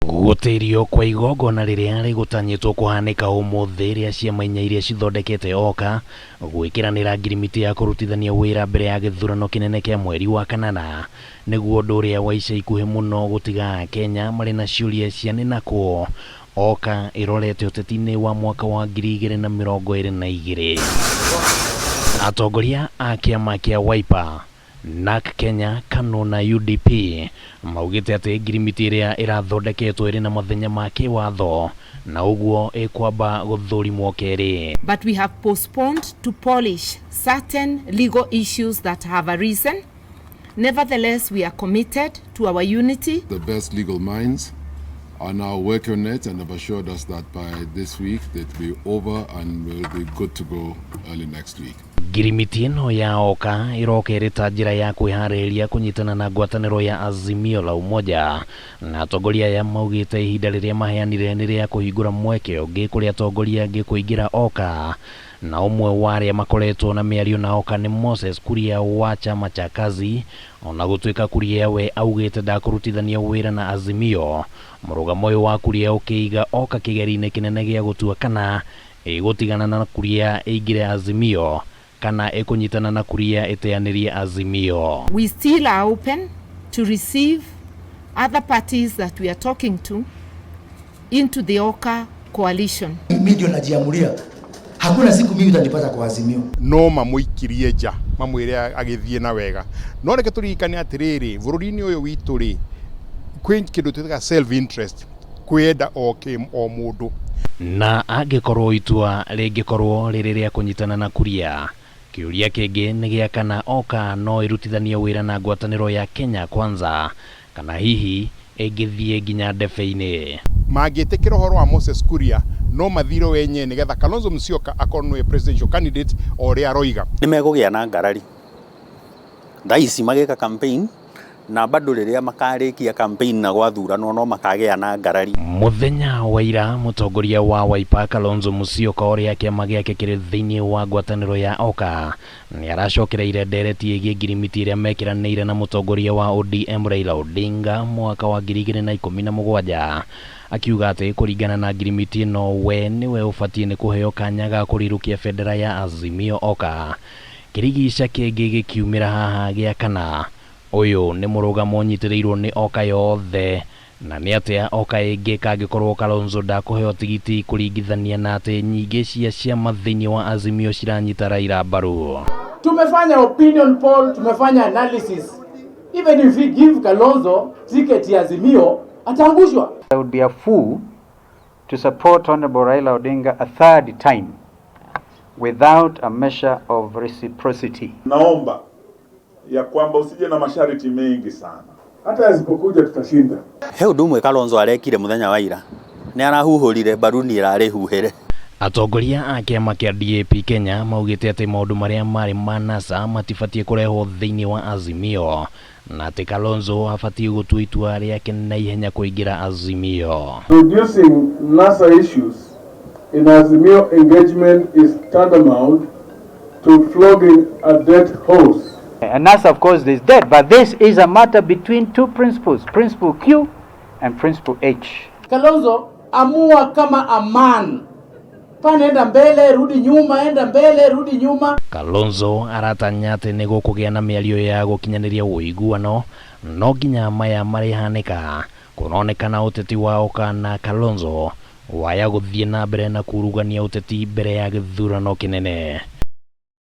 Gũtĩrio kwa igongona rĩrĩa rĩgũtanyĩtwo kũhanĩka ũmũthĩ rĩa ciama inya iria cithondekete Oka gwĩkĩranĩra ngirimiti ya kũrutithania wĩra mbere ya gĩthurano kĩnene kĩa mweri wa kanana nĩguo ũndũ ũrĩa wa ica ikuhĩ mũno gũtiga Akenya marĩ na ciũria cia nĩ nakũ Oka ĩrorete ũteti-inĩ wa mwaka wa 2022. Atongoria a kĩama kĩa Wiper Narc Kenya, Kanu na UDP maugĩte atĩ ngirimiti ĩrĩa ĩrathondeketwo ĩrĩ na mathenya ma kĩwatho na ũguo ĩkwamba gũthũrimwo kerĩ. But we have postponed to polish certain legal issues that have arisen. Nevertheless, we are committed to our unity. The best legal minds are now working on it and have assured us that by this week it'll be over and we'll be good to go early next week. Ngirimiti ĩno ya Oka ĩroka ĩrĩ ta njĩra ya kwĩharĩrĩria kũnyitana na ngwatanĩro ya Azimio la Umoja, na atongoria aya maugĩte ihinda rĩrĩa maheanire nĩ rĩa kũhingũra mweke ũngĩ kũrĩ atongoria angĩ kũingĩra Oka, na ũmwe wa arĩa makoretwo na mĩario na Oka nĩ Moses Kuria wa chama cha Kazi. Ona gũtuĩka Kuria we augĩte ndakũrutithania wĩra na Azimio, mũrũgamo ũyũ wa Kuria ũkĩiga Oka kĩgeri-inĩ kĩnene gĩa gũtua kana ĩgũtigana na Kuria ĩingĩre Azimio kana ĩkũnyitana na Kuria ĩteanĩrie Azimio. We still are open to receive other parties that we are talking to into the Oka coalition. Mimi ndio najiamulia, hakuna siku mimi utanipata kwa Azimio. No mamũikirie nja mamwĩre agĩthiĩ na wega, no reke tũririkane atĩrĩrĩ, bũrũri-inĩ ũyũ witũ rĩ, kwĩ kĩndũ twĩtaga self interest, kwĩyenda o kĩ o mũndũ. Na angĩkorwo itua rĩngĩkorwo rĩrĩ rĩa kũnyitana na Kuria, kĩũria kĩngĩ nĩ gĩa kana Oka no ĩrutithanie wĩra na ngwatanĩro ya Kenya Kwanza kana hihi ĩngĩthiĩ nginya ndebe-inĩ. Mangĩtĩkĩra ũhoro wa Moses Kuria, no mathire wenyewe nĩgetha Kalonzo Musyoka akorwo nĩwe presidential candidate o ũrĩa aroiga. Nĩ megũgĩa na ngarari thaa ici magĩka campaign, na bado rĩrĩa makarĩkia campaign na gwathuranwo no makagĩa na ngarari. Mũthenya wa ira, mũtongoria wa Wiper Kalonzo Musyoka, ũrĩa kĩama gĩake kĩrĩ thĩinĩ wa ngwatanĩro ya Oka, nĩ aracokereire ndereti ĩgiĩ ngirimiti ĩrĩa mekĩranĩire na mũtongoria wa ODM Raila Odinga mwaka wa 2017, akiuga atĩ kũringana na ngirimiti ĩno we nĩwe ũbatiĩ nĩ kũheo kanya ga kũrirũkia bendera ya Azimio Oka. Kĩrigica kĩngĩ gĩkiumĩra haha gĩa kana ũyũ nĩ mũrũgamo ũnyitĩrĩirwo nĩ Oka yothe, na nĩ atĩa Oka ĩngĩka angĩkorwo Kalonzo ndakũheo tigiti, kũringithania na atĩ nyingĩ cia ciama thĩinĩ wa Azimio ciranyita Raila mbaru? Tumefanya opinion poll, tumefanya analysis. Even if we give Kalonzo ticket ya Azimio, ataangushwa. I would be a fool to support Honorable Raila Odinga a third time without a measure of reciprocity. Naomba ya kwamba usije na masharti mengi sana. Hata asipokuja tutashinda. He ũndũ ũmwe Kalonzo arekire mũthenya wa ira, nĩ arahuhũrire mbaruni ĩrarĩ huhĩre. Atongoria a kĩama kĩa DAP Kenya maugĩte atĩ maũndũ marĩa marĩ ma NASA matibatiĩ kũrehwo thĩinĩ wa Azimio, na atĩ Kalonzo abatiĩ gũtua itua rĩake na ihenya kũingĩra Azimio. Reducing NASA issues in Azimio engagement is tantamount to flogging a dead horse. And NASA, of course, is dead, but this is a matter between two principles, Principle Q and Principle H. Kalonzo, amua kama a man. Pana enda mbele, rudi nyuma, enda mbele, rudi nyuma. Kalonzo aratanya atĩ nĩ gũkũgĩa na mĩario ya gũkinyanĩria ũiguano, no nginya maya marĩhanĩka kũronekana ũteti wa Oka na Kalonzo waya gũthiĩ na mbere na kurugania ũteti mbere ya gĩthurano kĩnene.